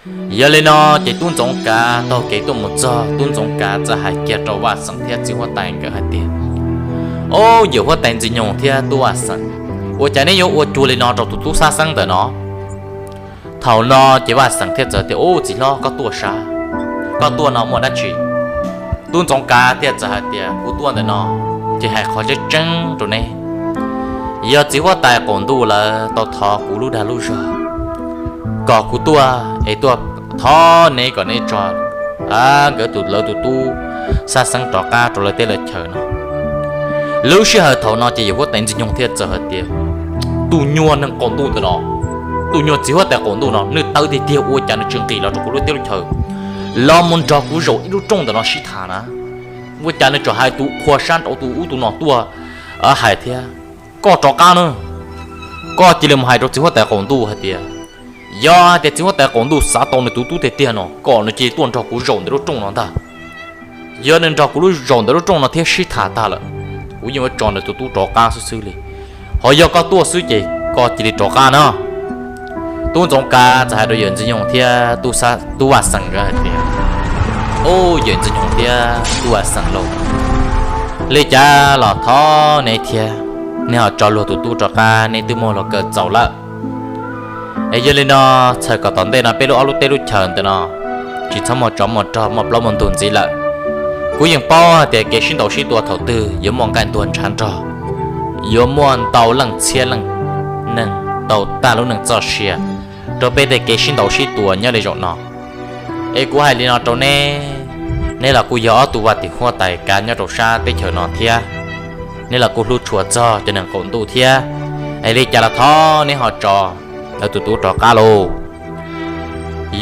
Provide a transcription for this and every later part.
Yog li no ces tub Ntxoov Kav taug kev tuaj mus txog, tub Ntxoov Kav txawm hais kiag rau Vaj Xeem thiab txiv huab tais nkawd hais tias, Ob, yawm huab tais Ntxwg Nyoog thiab tub Vaj Xeem, ua cas neb yuav ua cuag li no rau tus tub Xab Xeeb ntawm no? Thaum no ces Vaj Xeem thiaj txawm tias, Ub, txiv hlob, koj tuaj sav, koj tuaj no muaj dab tsi? Tub Ntxoov Kav thiaj txawm hais tias, Kuv tuaj ntawm no ces hais qhov tseeb tseeb rau neb. Yog txiv huab tais qaum ntuj lawv tau thov kuv lub dag lub zog kom kuv tuaj es tuaj thov neb kom neb tso nkawd tus, lawv tus tub Xab Xeeb rov qab rau lawv teb lawv chaws no. Lub sij hawm thaum no ces yawm huab tais Ntxwg Nyoog thiaj txawm hais tias, Tus nyuag neeg qaum ntuj ntawm no, tus nyuag txiv huab tais qaum ntuj no, nws tawv tiag tiag, ua cas nws tsis nqis los rau kuv lub teb lub chaws los mus nrog kuv zaum ib lub rooj ntawm no sib tham na? Ua cas nws tseem hais tus qhua sab nraud tus ub tus no tuaj hais thiab? Koj rov qab na, koj cia li mus hais rau txiv huab tais qaum ntuj hais tias, yog hais tias txiv huab tais qaum ntuj xav tau nws tus tub tiag tiag no, kom nws cia li tuaj nrog kuv zaum ntawm lub rooj no ntag. Yog nws nrog kuv lub zaum ntawm lub rooj no thiab sib tham tag lawm, kuv yeej yuav tso nws tus tub rov qab xwb xwb li. Ho yog koj tuaj xwb ces koj cia li rov qab na. Tub Ntxoov Kav txawm hais rau yawm Ntxwg Nyoog thiab tub Vaj Xeem nkawd hais tias, Ub, yawm Ntxwg Nyoog thiab tub Vaj Xeem lauj, li cas los thov neb thiab, neb ho tso luag tus tub rov qab, neb twb muab luag kaw txaus lawm. Es yog li no, txhawm kom tom ntej no peb lub ob lub teb lub chaws ntawm no tsis txhob muaj tsov muaj rog muaj plaub muaj ntug ntxiv lawm. Kuv yeej paub hais tias kev sib ntaus sib tua thaum twg yuav muaj nqaij ntuag ntshav nrog, yuav muaj ntau leej txhiab leej neeg tau tag lub neej txoj sia rau peb tej kev sib ntaus sib tua nyob li zaum no. Es kuv hais li no rau neb, neb los kuj yog ob tug vaj tim huab tais kav nyob rau sab teb chaws no thiab, neb los kuj hlub tshua txog cov neeg qaum ntuj thiab. Es li cas los thov neb ho tso lawv tus tub rov qab lauj.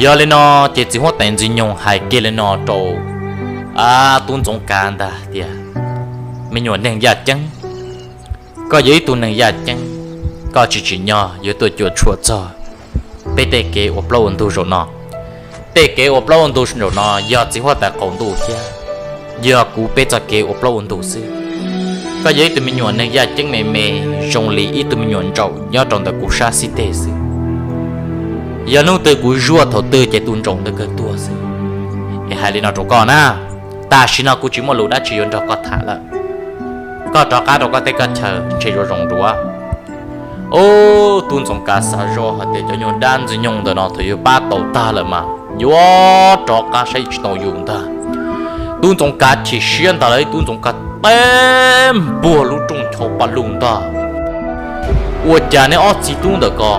Yog li no ces txiv huab tais Ntxwg Nyoog hais kiag li no rau tub Ntxoov Kav ntag tias, Me nyuam neeg yaj ceeb, koj yog ib tug neeg yaj ceeb, koj tsis tsim nyog yuav tuaj cuam tshuam txog peb tej kev ua plaub ua ntug zaum no. Tej kev ua plaub ua ntug zaum no yog txiv huab tais qaum ntuj thiab yog kuv peb txoj kev ua plaub ua ntug xwb. Koj yog ib tug me nyuam neeg yaj ceeb me me, zoo li ib tug me nyuam ntsaum nyob rau ntawm kuv sab xib teg xwb. Yog hnub twg kuv zuaj thaum twg ces tus ntsaum ntawd kawg tuag xwb. Es hais li no rau koj na, tam sim no kuv tsis muaj lus dab tsi yuav nrog koj tham lawm. Koj rov qab rau koj teb koj chaw ntshe yuav zoo dua. Ub, tub Ntxoov Kav xav zoj hais tias cov nyuag dab Ntxwg Nyoog ntawm no thaum yuav pab tau tag lawm mas yuav rov qab saib tsis taus yus ntag. Tub Ntxoov Kav chim siab ntag lauj, tub Ntxoov Kav teb npuag lub rooj chau pa lug ntag. Ua cas neb ob txiv tub ntawm ko,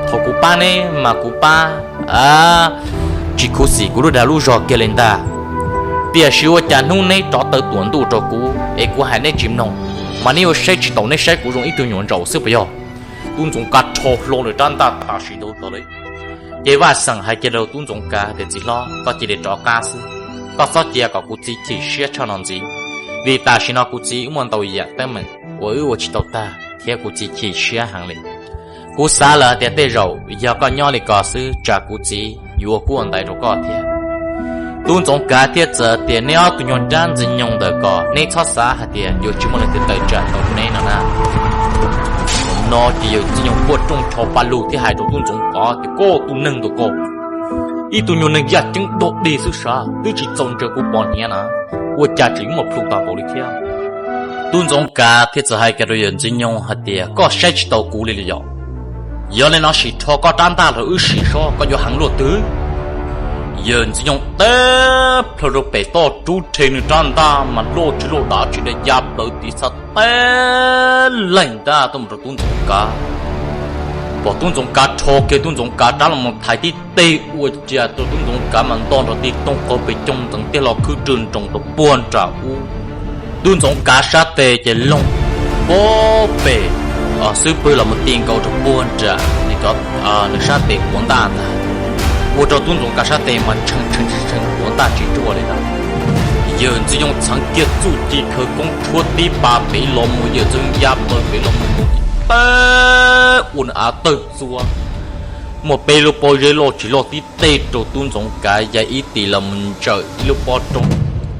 thaum kuv pab neb mas kuv pab tsis khuv xim kuv lub dag lub zog kiag li ntag. Tiam sis ua cas hnub neb rov taw tuam ntuj rau kuv es kuv hais neb tsis mloog, mas neb yuav saib tsis taus, neb saib kuv zoo ib tug nyuam ntsaum xwb puas yog? Tub Ntxoov Kav rho hlo lawm rab ntaj tam sim ntawd tag li. Ces Vaj Xeem hais kiag rau tub Ntxoov Kav tias, Txiv hlob, koj cia li rov qab xwb, koj txhob cia kom kuv txiv chim siab tshaj no ntxiv, vim tam sim no kuv txiv wb muaj ntau yam teeb meem uas wb ua tsis tau tag thiab kuv txiv chim siab heev li. Kuv xav lawm hais tias tej zaum yog koj nyob li ko xwb tsam kuv txiv yuav ua kub ua ntaiv rau koj thiab. Tub Ntxoov Kav thiaj txawm tias, Neb ob tug nyuag dab Ntxwg Nyoog ntawm ko, neb txhob xav hais tias yuav tsis muaj leej twg tawm tsam tau neb no na. No ces yawm Ntxwg Nyoog quaj rooj chau pa lug thiab hais rau tub Ntxoov Kav tias, Koj tus neeg ntawm ko, ib tug nyuag neeg yaj ceeb dog dig xwb sav, twb tsis txaus ntshai kuv pom hniav na, ua cas tseem yuav muaj plhu tag npaum li thiab? Tub Ntxoov Kav thiaj txawm hais kiag rau yawm Ntxwg Nyoog hais tias, Koj saib tsis taus kuv li los yog? Yog li no sim rho koj rab ntaj los wb sim seb koj yuav heev luaj twg. Yawm Ntxwg Nyoog teb plaws rau pem toj rub rhe nws rab ntaj mas loj tsis loj dav tsis dav ya plaws tiv xav teb leeg ntaj tuaj mus rau tub Ntxoov Kav. Pom tub Ntxoov Kav rho kiag tub Ntxoov Kav rab los thaiv tib teg ua cas rau tub Ntxoov Kav mas nto nrog tib toog qaug pes coog ntxeev tiag los khwb rwg nroos rau puag nram ub. Tub Ntxoov Kav sab tes ces loog pob pem xub pwg los mus ti nkaus rau puag nram nws sab tes quav ntaj ntag, ua rau tub Ntxoov Kav sab tes mas tshee tshee tshee quav ntaj tsis ruaj li ntag. Yawm Ntxwg Nyoog txheev kiag txuj ci khawv koob tshuab tib pas pem los mus, yawm Ntxwg Nyoog ya plaws pem los mus teb ua nws av tawg txua, muaj peb lub pob zeb loj tsis loj tib teg rau tub Ntxoov Kav ya ib tis los mus ntsawm ib lub pob roob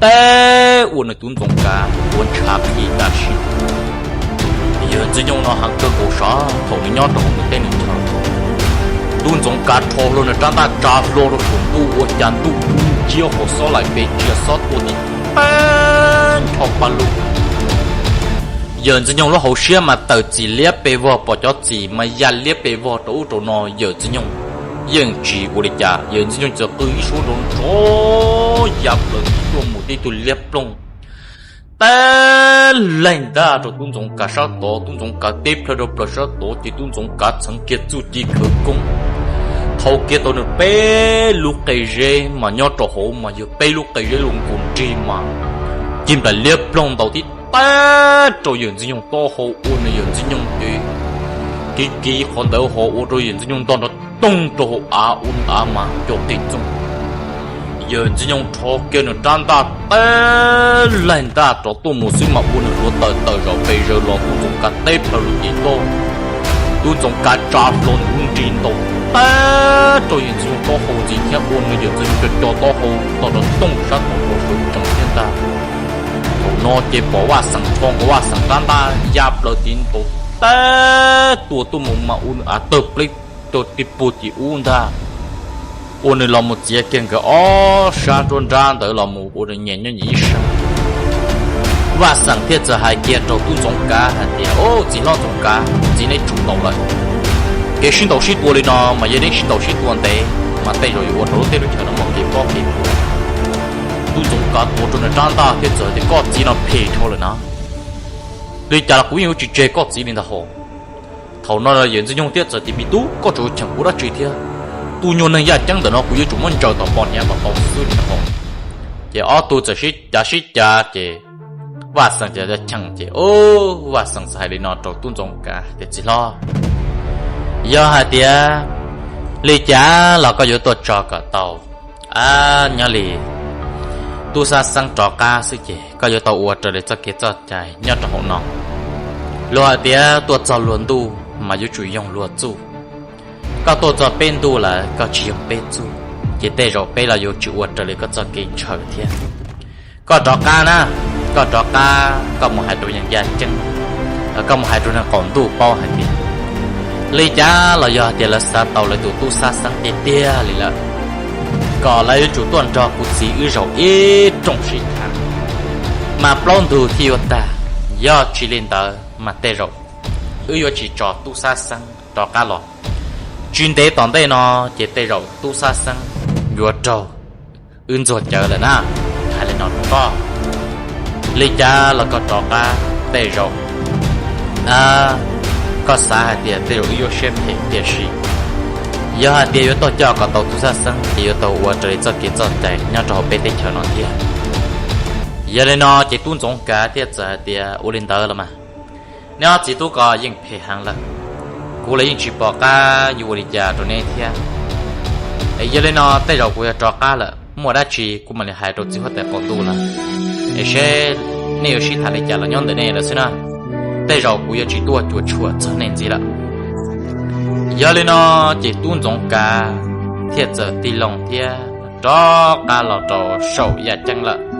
teb ua nws tub Ntxoov Kav ua ntshav phim tam sim. Yawm Ntxwg Nyoog no heev kawg nkaus sav thaum nws nyob rau hauv nws teb nws chaw. Tub Ntxoov Kav rho hlo nws rab ntaj tsa hlo rau saum ntuj ua cas ntuj dub nciab hos xob laim pes tsia xob tua tim tag nrho paj lug. Yawm Ntxwg Nyoog lub hauv siab mas tawm txim liab pes vog, pom cov txim mas ya liab pes vog rau ub rau no. Yawm Ntxwg Nyoog yeej tsis ua li cas, Yawm Ntxwg Nyoog txawm qw ib suab nrov nrov ya plaws tuaj mus tib tug liab plooj teb leeg ntag rau Tub Ntxoov Kav sab tod. Tub Ntxoov Kav teb plhaw rau plaws sab tod ces Tub Ntxoov Kav txheev kiag txuj ci khawv koob, thau kiag tau nws peb lub qe zeb mas nyob rau hauv mas yog peb lub qe zeb los nkaus nrig mas cig nplaim liab ploog ntaus tib tag rau Yawm Ntxwg Nyoog taub hau ua nws Yawm Ntxwg Nyoog ces kiv kiv qhov ntawd ho ua rau Yawm Ntxwg Nyoog nto nrov toog rau hauv av ua nws av mas co qig txoog. Yawm Ntxwg Nyoog rho kiag nws rab ntaj teb laig ntaj rov tuaj mus xwb mas ua nws hluav taws tawm zaum pes zaws los Tub Ntxoov Kav teb plhaw lug ces toj. Tub Ntxoov Kav tsa hlo nws lub nrig ntaus teb rau Yawm Ntxwg Nyoog taub hau ntxiv thiab ua nws Yawm Ntxwg Nyoog co co taub hau nto nrov toog sab tod rau saud tsees thiab ntag. Thaum no ces pom Vaj Xeem rho nkaus Vaj Xeem rab ntaj ya plaws tiv ntaus teb tua tuaj mus mas ua nws av tawg pleb rau tib pug tim ub ntag. Ua nws los mus txiav kiag nkawd ob sab nruab nrab ntawd los mus ua nws nyias nyob nyias ib sab. Vaj Xeem thiaj txawm hais kiag rau Tub Ntxoov Kav hais tias, Au, txiv hlob Ntxoov Kav, txiv neb tsum ntaus lawm. Kev sib ntaus sib tua li no mas yog neb sib ntaus sib tua ntev mas tej zaum yuav ua rau lub teb lub chaw no muaj kev pob kev puas. Tub Ntxoov Kav tuav rau nws rab ntaj thiaj txawm hais tias, Koj txiv no phem dhau lawm na. Li cas los kuv yeej yuav tsis tseg koj txiv li ntag hos. Thaum no Yawm Ntxwg Nyoog thiaj txawm tias, Me tub, koj tseem yuav cheem kuv dab tsi thiab? Tus nyuag neeg yaj ceeb ntawm no kuv yuav tsum muab ntsaws tom pom hniav kom tau xwb li ntag hos. Ces ob tug txawm sib cav sib cav ces Vaj Xeem txawm cheem ces, Vaj Xeem txawm hais li no rau Tub Ntxoov Kav tias, Txiv hlob, yog hais tias li cas los koj yuav tuaj tso kom tau nyob li Tub Xab Xeeb rov qab xwb ces koj yuav tau ua raws li txoj kev txoj cai nyob rau hauv no. Luag hais tias tuaj txog luag ntuj mas yuav tsum yoog luag txuj. Koj tuaj txog peb ntuj lawm koj tsis yoog peb txuj, ces tej zaum peb los yuav tsis ua raws li koj txoj kev ntshaw thiab. Koj rov qab na, koj rov qab koj mus hais rau neeg yaj ceeb, koj mus hais rau neeg qaum ntuj paub hais tias li cas los yog hais tias lawv xav tau lawv tus Tub Xab Xeeb tiag tiag li lawm, kom lawv yuav tsum tuaj nrog kuv txiv wb zaum ib rooj sib tham, mas plaub ntug thiaj yuav tag. Yog tsis li ntawd mas tej zaum wb yuav tsis tso Tub Xab Xeeb rov qab los. Tsis ntev tom ntej no ces tej zaum Tub Xab Xeeb yuav raug wb ntxuag cawv lawm na. Hais li no rau koj, li cas los koj rov qab tej zaum koj xav hais tias tej zaum wb yuav siab phem tiam sis yog hais tias yuav tuaj coj kom tau Tub Xab Xeeb ces yuav tau ua raws li txoj kev txoj cai nyob rau hauv peb teb chaws no thiab. Yog li no ces Tub Ntxoov Kav thiaj txawm hais tias, Ua li ntawd los mas, neb ob txiv tub ko yeej phem heev lawm, kuv los yeej tsis pom qab yuav ua li cas rau neb thiab. Yog li no tej zaum kuv yuav rov qab lawm, muaj dab tsi kuv mam li hais rau txiv huab tais qaum ntuj lawm, es seb nej yuav sib tham li cas los nyob ntawm nej lawm xwb na. Tej zaum kuv yuav tsis tuaj cuam tshuam txog nej ntxiv lawm. Yog li no ces Tub Ntxoov Kav thiaj txawm tig loo thiab rov qab los rau saum yaj ceeb lawm.